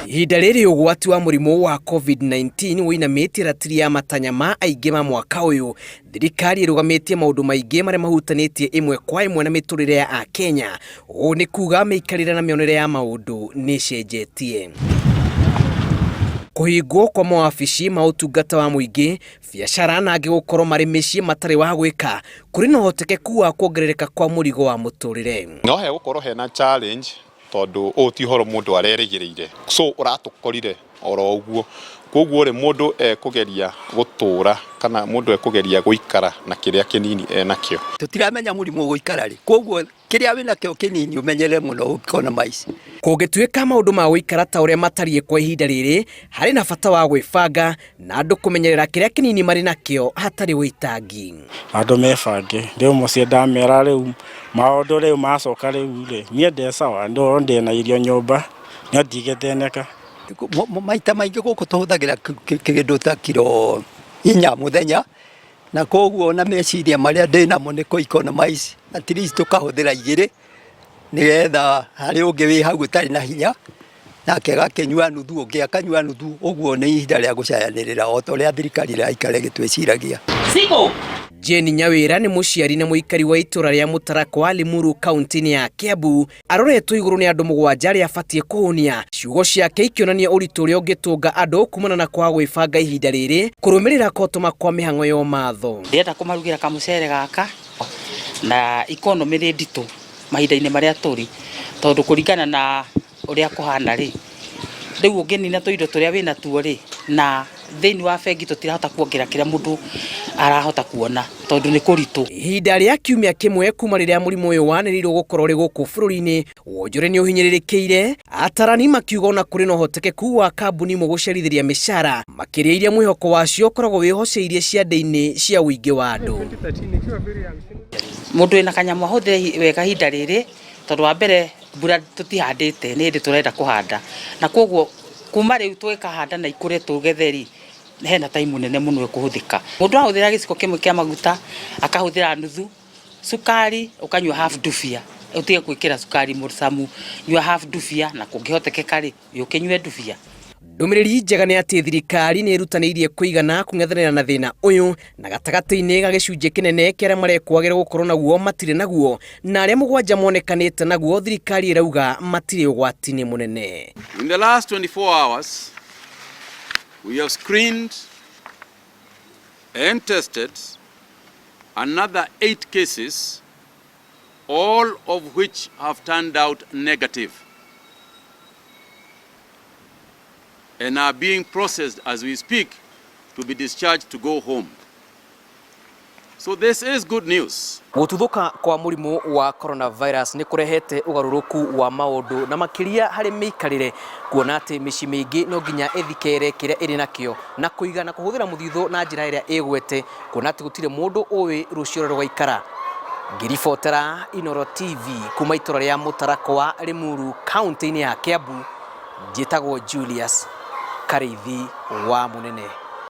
Ihinda rĩrĩ ũgwati wa mũrimũ wa COVID-19 ũinamĩtie ratiri ya matanya ma aingĩ ma mwaka ũyũ, thirikari ĩrũgamĩtie maũndũ maingĩ marĩa mahutanĩtie ĩmwe kwa ĩmwe na mĩtũrĩre ya Akenya. Ũũ nĩ kuga mĩikarĩre na mĩonere ya maũndũ nĩ ĩcenjetie. Kũhingwo kwa mawabici ma ũtungata wa mũingĩ, biacara na angĩ gũkorwo marĩ mĩciĩ matarĩ wa gwĩka, kũrĩ na ũhotekeku wa kuongerereka kwa mũrigo wa mũtũrĩre. No hegũkorwo hena challenge tondũ ũyũ ti ũhoro mũndũ arerĩgĩrĩire, so ũratũkorire oro ũguo. Koguo rĩ, mũndũ ekũgeria gũtũra kana mũndũ ekũgeria gũikara na kĩrĩa kĩnini enakĩo. Tũtiramenya mũrimũ ũgũikara rĩ, koguo kĩrĩa wĩnakĩo kĩnini ũmenyerere mũno ũeconomize. Kũngĩtuĩka maũndũ ma gũikara ta ũrĩa matariĩ kwa ihinda rĩrĩ, harĩ na bata wa gwĩbanga na andũ kũmenyerera kĩrĩa kĩnini marĩ nakĩo hatarĩ ũitangi. Andũ mebange, rĩu mũciĩ ndamera rĩu maũndũ rĩu macoka rĩu rĩ, niĩ ndĩ sawa no ndĩna irio nyũmba no ndigĩthĩnĩka. Maita maingĩ gũkũ tũhũthagĩra kĩndũ ta kiro 4 mũthenya, na koguo ona meciria marĩa ndĩnamo nĩ kũ economize at least tũkahũthĩra 2 nĩgetha harĩ ũngĩ wĩ hau ũtarĩ na hinya nake agakĩnyua nuthu, ũngĩ akanyua nuthu, ũguo nĩ ihinda rĩa gũcayanĩrĩra o ta ũrĩa thirikari ĩraikara ĩgĩtwĩciragia. Jane Nyawĩra nĩ mũciari na mũikari wa itũra rĩa Mũtarakwa, Limuru, kaunti-inĩ ya Kiambu. Aroretwo igũrũ nĩ andũ 7 arĩa abatiĩ kũhũnia. Ciugo ciake ikĩonania ũritũ ũrĩa ũngĩtũnga andũ kumana na kwaga gwĩbanga ihinda rĩrĩ, kũrũmĩrĩra kotoma kwa mĩhang'o ya ũmatho. Ndĩrenda kũmarugĩra kamũcere gaka na economy nĩ nditũ mahinda-inĩ marĩa tũrĩ, tondũ kũringana na ũrĩa kũhana rĩ, rĩu ũngĩnina tũindo tũrĩa wĩna tuo rĩ, na thĩinĩ wa bengi tũtirahota kuongerera kĩrĩa mũndũ arahota kuona tondũ nĩ kũritũ. Ihinda rĩa kiumia kĩmwe kuma rĩrĩa mũrimũ ũyũ wanĩrĩirwo gũkorwo ũrĩ gũkũ bũrũri-inĩ, wonjoria nĩ ũhinyĩrĩrĩkĩire, atarani makiuga ona kũrĩ na ũhotekeku wa kambuni imwe gũcerithĩria mĩcara, makĩria iria mwĩhoko wacio ũkoragwo wĩhoceirie ciande-inĩ cia ũingĩ wa andũ. Mũndũ wĩna kanyamũ ahũthĩre wega ihinda rĩrĩ, tondũ wa mbere mbura tũtihandĩte nĩ hĩndĩ tũrenda kũhanda, na koguo kuma rĩu tũgĩkahanda na ikũre tũgethe rĩ, hena time nene mũno ĩkũhũthĩka. Mũndũ ahũthĩra gĩciko kĩmwe kĩa maguta, akahũthĩra nuthu, cukari ũkanyua half ndubia, ũtige gwĩkĩra cukari mũcamu, nyua half ndubia na kũngĩhotekeka rĩ, ũkĩnyue ndubia. Ndũmĩrĩri njega nĩ atĩ thirikari nĩ ĩrutanĩirie kũigana kũng'ethanĩra na thĩna ũyũ, na gatagatĩ-inĩ ga gĩcunjĩ kĩnene kĩa arĩa marekwagĩra gũkorwo naguo matirĩ naguo, na arĩa 7 monekanĩte naguo thirikari ĩrauga matirĩ ũgwati-inĩ mũnene. In the last 24 hours, we have screened and tested another 8 cases, all of which have turned out negative and are being processed as we speak to be discharged to go home. So this is good news. Gũtuthũka kwa mũrimũ wa coronavirus nĩ kũrehete ũgarũrũku wa maũndũ na makĩria harĩ mĩikarĩre, kuona atĩ mĩciĩ mĩingĩ no nginya ĩthikere kĩrĩa ĩrĩ nakĩo na kũiga na kũhũthĩra mũthithũ na njĩra ĩrĩa ĩgwete, kuona atĩ gũtirĩ mũndũ ũĩ rũciũ ũrĩa rũgaikara. Ngĩribotera Inooro TV kuma itũra rĩa Mũtarakwa, Limuru, kaunti-inĩ ya Kiambu, njĩtagwo Julius Karĩithi wa Mũnene.